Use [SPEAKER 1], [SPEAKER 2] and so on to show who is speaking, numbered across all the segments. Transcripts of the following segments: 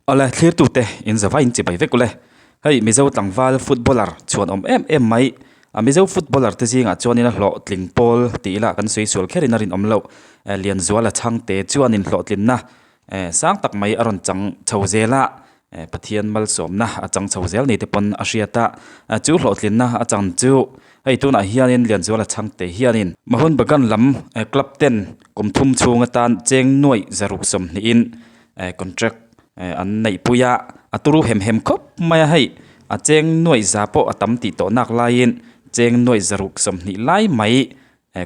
[SPEAKER 1] Awle thlirtute in zavai in chibai vek ule. Hei Mizo tlangval footballer chhuan awm em em mai. A Mizo footballer te zingah chuanin a hlawhtling pawl tih ila kan sawi sual kherin a rinawm loh. Lianzuala chhangte chuanin hlawhtlinna sang tak mai a rawn chang chho zel a. Pathian malsawmna a chang chho zel ni te pawn a hriat a. Chu hlawhtlinna a chang chu hei tunah hianin Lianzuala chhangte hianin Mohun Bagan lam club ten kum thum chhung atan cheng nuaih zaruk sawmhnihin contract an neihpui a, a turu hem hem khawp mai a hei a cheng nuaih za pawh a tam tih tawh nak laiin cheng nuaih zaruk sawmhnih lai mai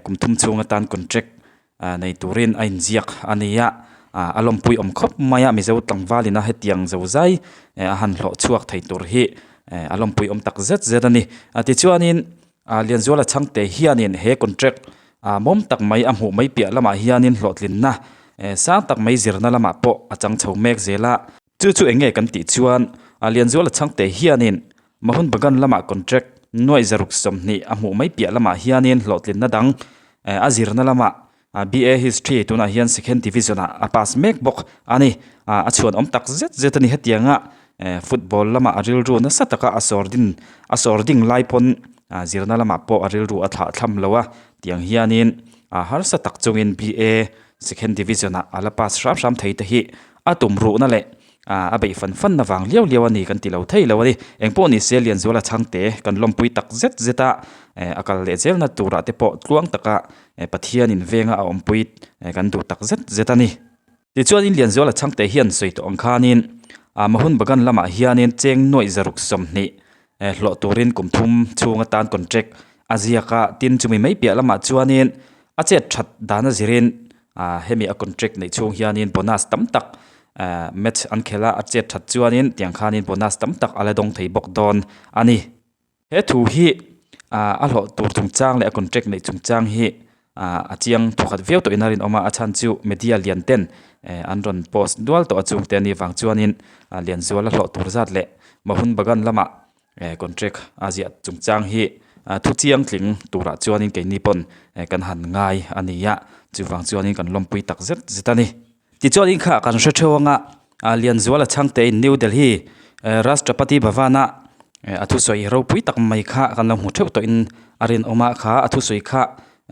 [SPEAKER 1] kum thum chhung atan contract nei turin a inziak a ni a, a lawmpui awm khawp mai a Mizo tlangval ina hetiang zo zai a han hlawh chhuak thei tur hi a lawmpui awm tak zet zet a ni. Tichuanin Lianzuala chhangte hianin he contract mawm tak mai a hmuh mai piah lamah hianin hlawhtlinna sang tak mai zirna lamah pawh a chang chho mek zel a. Chu chu eng nge kan tih chuan Lianzuala chhangte hianin Mohun Bagan lamah contract nuaih zaruk 20 a hmuh mai piah lamah hianin hlawhtlinna dang a zirna lamah BA History tunah hian Second Division ah a pass mek bawk a ni. A chhuan awm tak zet zet a ni. Hetianga football lamah a rilru nasa taka a sawr din a sawr ding lai pawn zirna lamah pawh a rilru a thlah thlam lo a. Tiang hianin harsa tak chungin BA Second Division ah a la pass hram hram thei te hi a tum ruhna leh A beih fan fan avang liau liau a ni kan ti lo thei lo a ni. Engpawh ni se Lianzuala chhangte kan lawmpui tak zet zet a, a kal leh zelna turah te pawh tluang taka Pathianin venga a awmpui kan duh tak zet zet a ni. Tichuanin Lianzuala chhangte hian sawi tawh ang khanin Mohun Bagan lamah hianin cheng nuaih 120 hlawh turin kum thum chhung atan contract a ziak a, tin chumi mai piah lamah chuanin a chet that dan a zirin Hemi a contract neih chhung hianin bonus tam tak match an khelh a, a chet that chuanin tiang khanin bonus tam tak a la dawng thei bawk dawn a ni. He thu hi a hlawh tur chungchang leh a contract neih chungchang hi a chiang thawkhat viau tawhin a rinawm a, a chhan chu media lian ten an rawn post nual tawh a chungte a nih vang chuanin Lianzuala hlawh tur zat leh Mohun Bagan lamah Contract a ziah chungchang hi thu chiang tling turah chuanin keini pawn kan han ngai a ni a, chuvang chuanin kan lawmpui tak zet zet a ni. Tichuanin kha kan hre theuh anga Lianzuala chhangtein New Delhi Rashtrapati Bhavan-a a thusawi ropui tak mai kha kan lo hmu theuh tawhin a rinawm a, kha a thusawi kha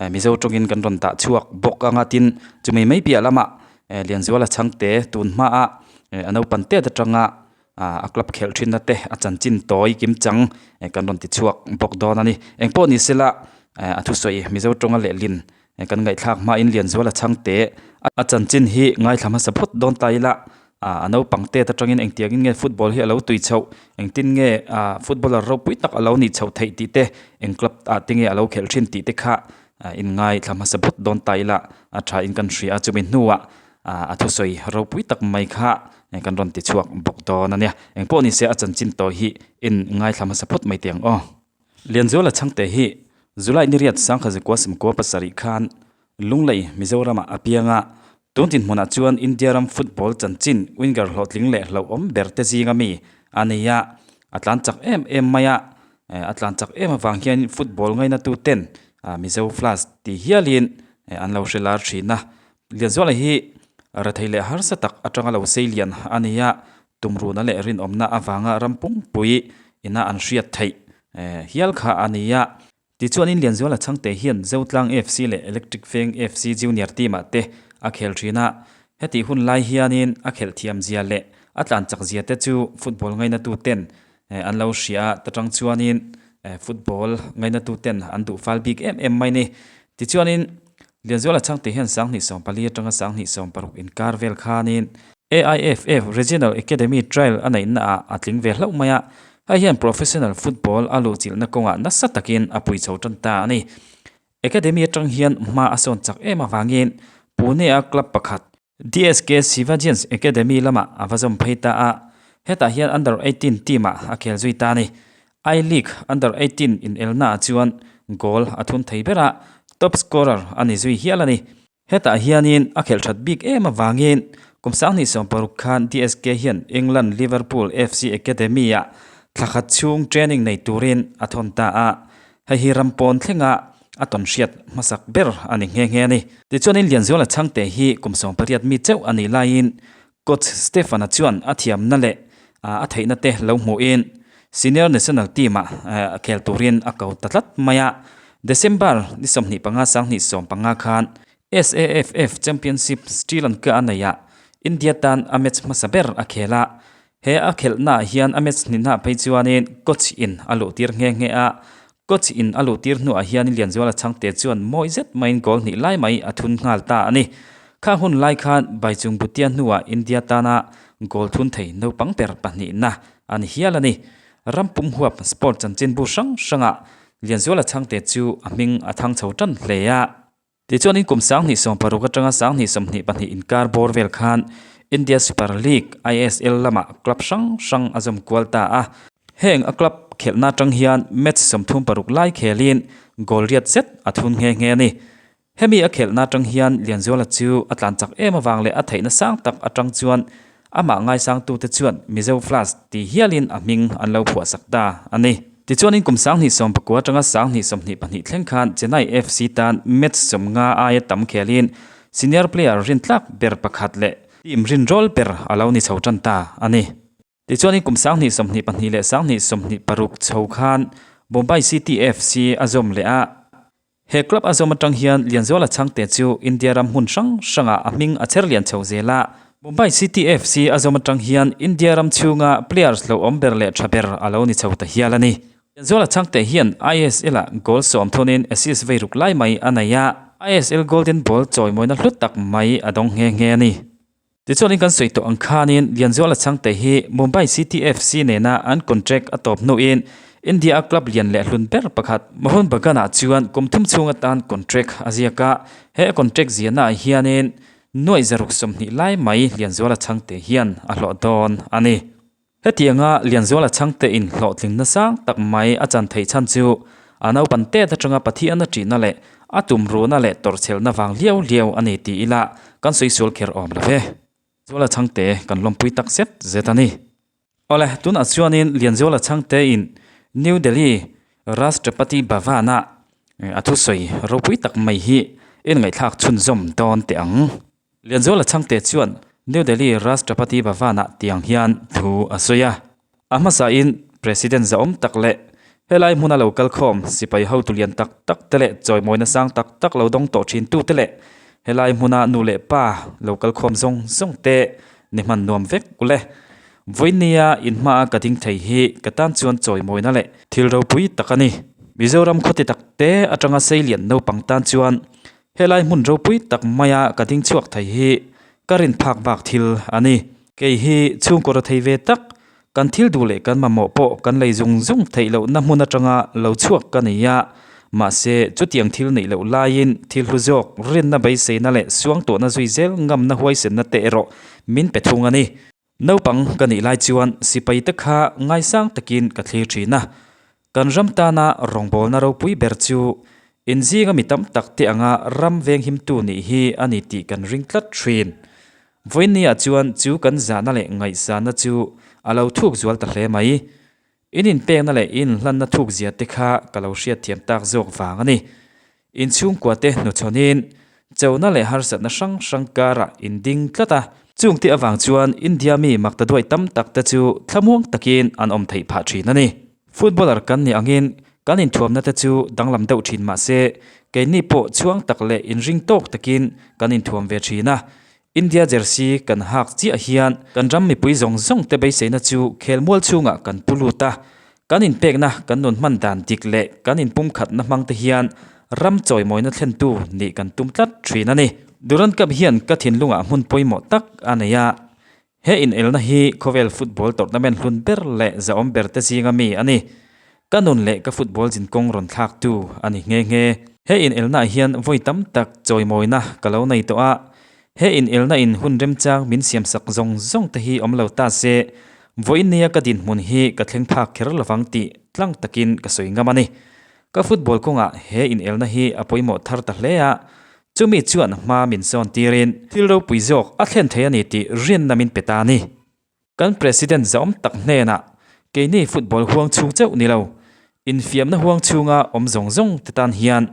[SPEAKER 1] Mizo tawngin kan rawn dah chhuak bawk anga tin chumi mai piah lamah Lianzuala chhangte tun hmaa a naupang tet atanga a club khelh thinna te a chanchin tawi kim chang kan rawn ti chhuak bawk dawn a ni. Engpawh ni sela a thusawi Mizo tawnga lehlin kan ngaihthlak hmain Lianzuala chhangte a chanchin hi ngaithla hmasa phawt dawn ta ila a naupang tet atangin engtiangin nge football hi a lo tui chhoh, engtin nge footballer ropui tak a lo nih chhoh theih tih te, eng club ah te nge a lo khelh thin tih te kha inngaithla hmasa phawt dawn ta ila a thain kan hria a, chumi hnuah A thusawi ropui tak mai kha kan rawn ti chhuak bawk dawn a nia. Engpawh ni se a chanchin tawh hi en ngaithla hmasa phawt mai teh ang aw. Lianzuala chhangte hi July ni riat sangkha zikua sawmkua pasarih khan Lunglei Mizoramah a piang a, tun dinhmunah chuan India ram football chanchin winger hlawhtling leh hlauhawm ber te zinga mi a nei a, a tlan chak em em mai a, a tlan chak em avang hian football ngainatu ten Mizo Flash ti hialin an lo hre lar thin a. Lianzuala hi rethei leh harsa tak atanga lo sei lian a ni a, tumruna leh rinawmna avanga ram pungpui ina an hriat theih hial kha a ni a. Tichuanin Lianzuala chhangte hian Zotlang FC leh Electric Veng FC Junior team-ah te a khel thin a, hetih hun lai hianin a khelh thiam zia leh a tlan chak zia te chu football ngainatu ten an lo hria a, ta tang chuanin football ngainatu ten an duh fal bik em em mai ni. Tichuanin Lianzuala chhangte hian 2014 atanga 2016 inkar vel khanin AIFF Regional Academy Trial a neihna ah a tling ve hlauh mai a, hei hian professional football a luhchilhna kawngah nasa takin a pui chho tan ta a ni. Academy atang hian hma a sawn chak em avangin Pune-a club pakhat, DSK Shivajians Academy lamah a va zawm phei ta a, hetah hian Under 18 team ah a khel zui ta a ni. I-League Under 18 inelnaah chuan goal a thun thei ber a, top scorer a ni zui hial a ni. Hetah hianin a khelh that bik em avangin kum 2016 khan DSK hian England Liverpool FC Academy-ah thla khat chhung training nei turin a thawn ta a, Hei hi ram pawn thlenga a tawn hriat hmasak ber a ni nghe nghe a ni. Tichuanin Lianzuala chhangte hi kum 18 mi chauh a nih laiin Coach Stefan-a chuan a thiamna leh a theihna te lo hmuhin Senior National Team-ah khel turin a ko ta tlat mai a. December ni 25 2015 khan SAFF Championship Sri Lanka a neihah India tan a match hmasa ber a khel a. He a khelhnaah hian a match hnihnaah phei chuanin coach in a luhtir nghe nghe a. Coach in a luhtir hnuah hian Lianzuala Chhangte chuan mawi zet maiin goal hnih lai mai a thun nghal ta a ni. Kha hun lai khan Baichung Bhutia hnuah India tana goal thun thei naupang ber pahnihna a ni hial a ni. Ram pum huap sport chanchinbu hrang hrangah Lianzuala Chhangte chu a hming a thang chho tan hle a. Tichuanin kum 2016 atanga 2022 inkar bawr vel khan India Super League, ISL, lamah club hrang hrang a zawm kual ta a. Heng a club khelhna atang hian match 36 lai khelin goal riat zet a thun nghe nghe a ni. Hemi a khelhna atang hian Lianzuala chu a tlan chak em avang leh a theihna sang tak atang chuan Amah ngaisangtute chuan Mizo Flash ti hialin a hming an lo phuahsak ta a ni. Tichuanin kum 2019 atanga 2022 thleng khan Chennai FC tan match 50 aia tam khelin senior player rintlak ber pakhat leh team rinrawl ber a lo ni chho tan ta a ni. Tichuanin kum 2022 leh 2026 chho khan Bombay City FC a zawm leh a. He club a zawm atang hian Lianzuala Chhangte chu India ram hmun hrang hrangah a hming a chher lian chho zel a. Mumbai City FC a zawm atang hian India ram chhunga players lo awm ber leh tha ber a lo ni chho ta hial a ni. Lianzuala Chhangte hian ISL-ah goal sawm thunin assist vei ruk lai mai a nei a, ISL Golden Ball chawimawina hlu tak mai a dawng nghe nghe a ni. Tichuanin kan sawi tawh ang khanin Lianzuala Chhangte hi Mumbai City FC nena an contract a tawp hnuin India-a club lian leh hlun ber pakhat Mohun Bagan-ah chuan kum thum chhung atan contract a ziak a. He a contract ziahnaah hianin nuaih zaruk 20 lai mai Lianzuala Chhangte hian a hlawh dawn a ni. Hetianga Lianzuala Chhangte in hlawhtlingna sang tak mai a chan theih chhan chu a naupan tet atanga Pathian a ṭihna leh a tumruhna leh tawrhchhelna vang liau liau a ni ti ila kan sawi sual kher awm lo ve. Zuala Chhangte kan lawmpui tak zet zet a ni. Awle, tunah chuanin Lianzuala Chhangte in New Delhi Rashtrapati Bhavan-a a thusawi ropui tak mai hi in ngaihthlak chhunzawm dawn teh ang. Lianzuala Chhangte chuan New Delhi Rashtrapati Bhavan-ah tiang hian thu a sawi a. A hmasain President zahawm tak leh helai hmuna lo kal khawm sipai hotu lian tak tak te leh chawimawina sang tak tak lo dawng tawh thin tute leh helai hmuna nu leh pa lo kal khawm zawng zawng te ni hman nuam vek ule. Vawinia inhmaa ka ding thei hi ka tan chuan chawimawina leh thil ropui tak a ni. Mizoram khawti tak te atanga seilian naupang tan chuan Helai hmun ropui tak maia ka ding chhuak thei hi ka rin phak bak thil a ni. Kei hi chhungkaw ra thei ve tak, kan thil duh leh kan mamawh pawh kan lei zung zung theih lohna hmun atanga lo chhuak ka ni a. Mahse, chutiang thil neih loh laiin thil hlu zawk, rinna beiseina leh suangtuahna zui zel ngamna huaisenna te erawh min pe thung a ni. Naupang ka nih lai chuan sipai te kha ngaisang takin ka thlir thin a. Kan ram tana rawngbawlna ropui ber chu inzinga mi tam tak te anga ram venghimtu nih hi a ni tih kan ring tlat thin. Vawiinniah chuan chu kan zahna leh ngaihsana chu a lo thuk zual ta hle mai. In inpekna leh in inhlanna thukzia te kha ka lo hriatthiam tak zawk vang a ni. Inchhungkua te hnuchhawnin chona leh harsatna hrang hrang karah in ding tlat a. Chungte avang chuan India mi makta duai tam tak te chu thlamuang takin an awm theih phah thin a ni. Footballer kan nih angin kan inthuamna te chu danglam deuh thin mah se keini pawh chhuang tak leh inring tawk takin kan inthuam ve thin a. India jersey kan hak chiah hian kan ram mipui zawng zawng te beiseina chu khelmual chhungah kan pu lut a, kan inpekna kan nun hman dan dik leh kan inpumkhatna hmang te hian ram chawimawina thlentu nih kan tum tlat thin a ni. Durand Cup hian ka thinlungah hmun pawimawh tak a nei a, he inelna hi khawvel football tournament hlun ber leh zahawm ber te zinga mi a ni. Ka nun leh ka football zinkawng rawn thlaktu a ni nghe nghe. He inelnaah hian vawi tam tak chawimawina ka lo nei tawh a, he inelna in hun remchang min siamsak zawng zawng te hi awm lo ta se, vawiinnia ka dinhmun hi ka thleng phak kher lovang tih tlang takin ka sawi ngam a ni. Ka football kawngah he inelna hi a pawimawh thar ta hle a, chumi chuan hma min sawn tirin thil ropui zawk a thlen thei a ni tih rinna min pe ta a ni. Kan President zahawm tak hnenah keini football huang chhung chauh ni lo, infiamna huang chhunga awm zawng zawng te tan hian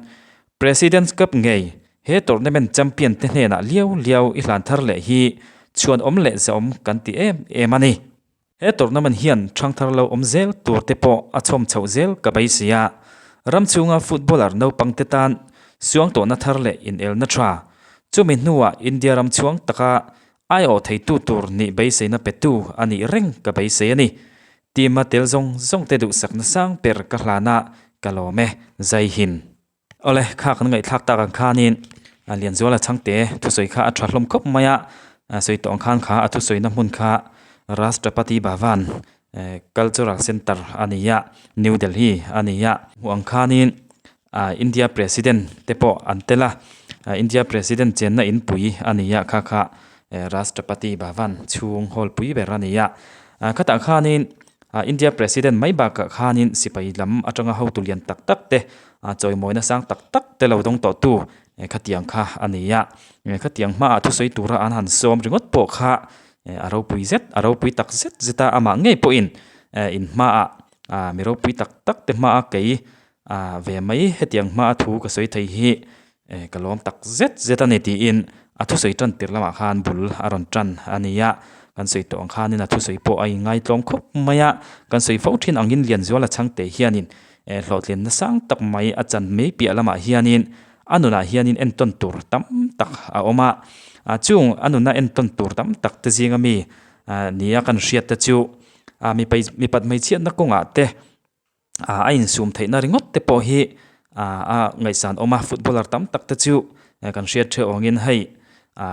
[SPEAKER 1] President's Cup ngei he tournament champion te hnenah liau liau i hlan thar leh hi Chhuanawm leh zahawm kan ti em em a ni. He tournament hian ṭhangthar lo awm zel tur te pawh a chhawm chhoh zel ka beisei a. Ram chhunga footballer naupangte tan suangtuahna thar leh inelna ṭha. Chumi hnuah India ram chhuang taka aiawh theitu tur nih beiseina petu a nih reng ka beisei a ni. Team-a tel zawng zawngte duhsakna sang ber ka hlan a, ka lawm e, Zaihin. Awle, kha kan ngaihthlak tak ang khanin Lianzuala Chhangte thusawi kha a tha hlawm khawp mai a, sawi tawh ang khan kha a thusawina hmun kha Rashtrapati Bhavan Cultural Centre a ni a, New Delhi a ni a. Hmuh ang khanin India President te pawh an tel a, India President chenna inpui a ni a, kha kha Rashtrapati Bhavan chhung hall pui ber a ni a. Khatah khanin India President mai bakah khanin sipai lam atanga hotu lian tak tak te chawimawina sang tak tak te lo dawng tawh tu khatiang kha a ni a. Khatiang hmaah thusawi tura an han sawm ringawt pawh kha a ropui zet a ropui tak zet zet a, amah ngei pawhin in hmaah mi ropui tak tak te hmaa kei ve mai hetiang hmaa thu ka sawi thei hi ka lawm tak zet zet a ni tiin a thusawi tan tir lamah khan bul a rawn tan a ni a, kan sawi tawh ang khanin a thusawi pawh a inngaitlawm khawp mai a, kan sawi fo thin angin Lianzuala Chhangte hianin hlawhtlinna sang tak mai a chan mai piah lamah hianin a nunah hianin entawn tur tam tak a awm a, chung a nuna entawn tur tam tak te zinga mi nia kan hriat te chu mipat hmeichhiatna kawngah te a insum theihna ringawt te pawh hi a ngaihsan awm a, footballer tam tak te chu kan hriat theuh angin hei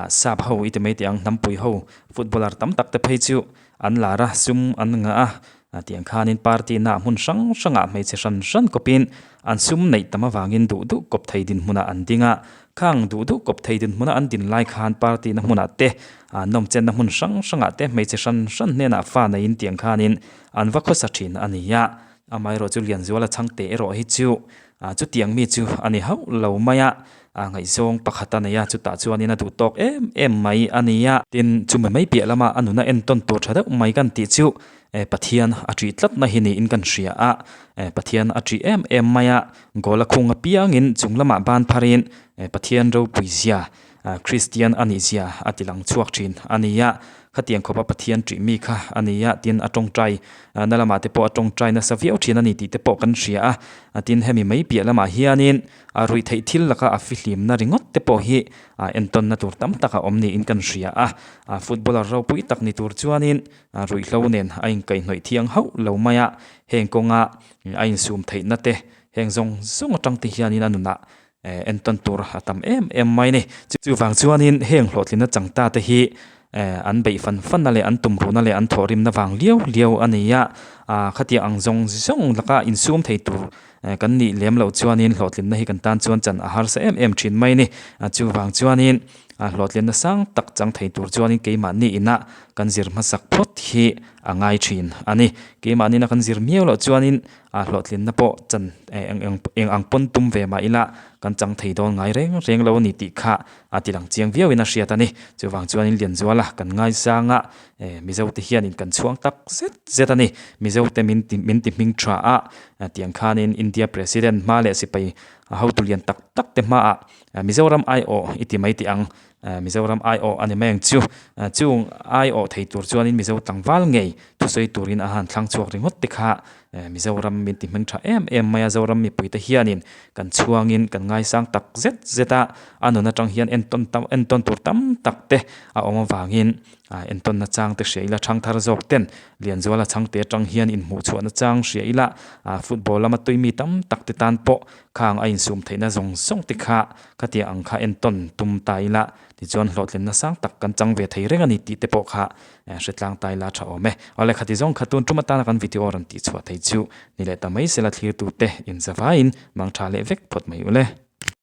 [SPEAKER 1] sap ho i ti mai teh ang hnampui ho footballer tam tak te phei chu an lar a sum an ngah a tiang khanin party na hmun hrang hrangah hmeichhe hran hran kawpin an sum neih tam avangin duh duh kawp thei dinhmunah an ding a, khang duh duh kawp thei dinhmuna an din lai khan party na hmunah te nawmchenna hmun hrang hrangah te hmeichhe hran hran hnenah fa neiin tiang khanin An va khawsa thin a ni a, amaherawh chu Lianzuala Chhangte erawh hi chu chutiang mi chu a ni hauh lo mai a, ngaihzawng pakhat a nei a, chutah chuanin a duh tawk em em mai a ni a. Tin, chumi mai piah lama a nuna entawn tur tha deuh mai kan tih chu Pathian a ṭih tlatna hi niin kan hria a, Pathian a ṭih em em mai a, goal a khung apiangin chung lamah ban pharin Pathian ropui zia Kristian a nih zia a ti lang chhuak thin a ni a, khatiang khawpa Pathian ṭih mi kha a ni a, tin a tawngtai na lamah te pawh a tawngtai nasa viau thin a ni tih te pawh kan hria a, tin hemi mai piah lamah hianin a ruih theih thil laka a fihlimna ringawt te pawh hi entawnna tur tam tak a awm niin kan hria a, footballer ropui tak ni tur chuanin ruihhlo nen a inkaihhnawih thiang hauh lo mai a, heng kawnga a insum theihna te heng zawng zawng atang te hianin a nunah Entawn tur a tam em em mai ni. Chuvang chuanin heng hlawhtlinna changta te hi an beih fan fanna leh an tumruhna leh an thawhrimna vang liau liau a ni a. Khatiang ang zawng zawng laka insum thei tur kan nih lem loh chuanin hlawhtlinna hi kan tan chuan chan a harsa em em thin mai ni. Chuvang chuanin hlawhtlinna sang tak chang thei tur chuanin keimahni inah kan zir hmasak phawt hi a ngai thin a ni. Keimahni ina kan zir miau loh chuanin A hlawhtlinna pawh chan eng eng ang pawn tum ve mah ila kan chang thei dawn ngai reng reng lo a ni tih kha a ti lang chiang viauin a hriat a ni. Chuvang chuanin Lianzuala kan ngaisang a, Mizote hianin kan chhuang tak zet zet a ni. Mizote min ti min ti hming tha a, tiang khanin India President hma leh sipai hotu lian tak tak te hmaah Mizoram aiawh i ti mai tih ang. Mizoram aiawh a ni mai ang chu. Chung aiawh thei tur chuanin Mizo tlangval ngei thusawi turin a han thlang chhuak ringawt te kha Mizoram min ti hming tha em em mai a. Zoram mipuite hianin kan chhuangin kan ngaisang tak zet zet a, a nun atang hian entawn tam entawn tur tam tak te a awm avangin entawn nachang te hria ila thangthar zawk ten Lianzuala Chhangte atang hian inhmuhchhuah nachang hria ila football lama tui mi tam tak te tan pawh khang a insum theihna zawng zawng te kha Khatiang ang kha entawn tum ta ila, tichuan hlawhtlinna sang tak kan chang ve thei reng a ni tih te pawh kha hretlang ta ila tha awm e. Awle khati zawng kha tun tum atana kan video rawn tihchhuah thei chu ni leh ta mai sela thlirtute inzavaiin mangtha leh vek phawt mai ule.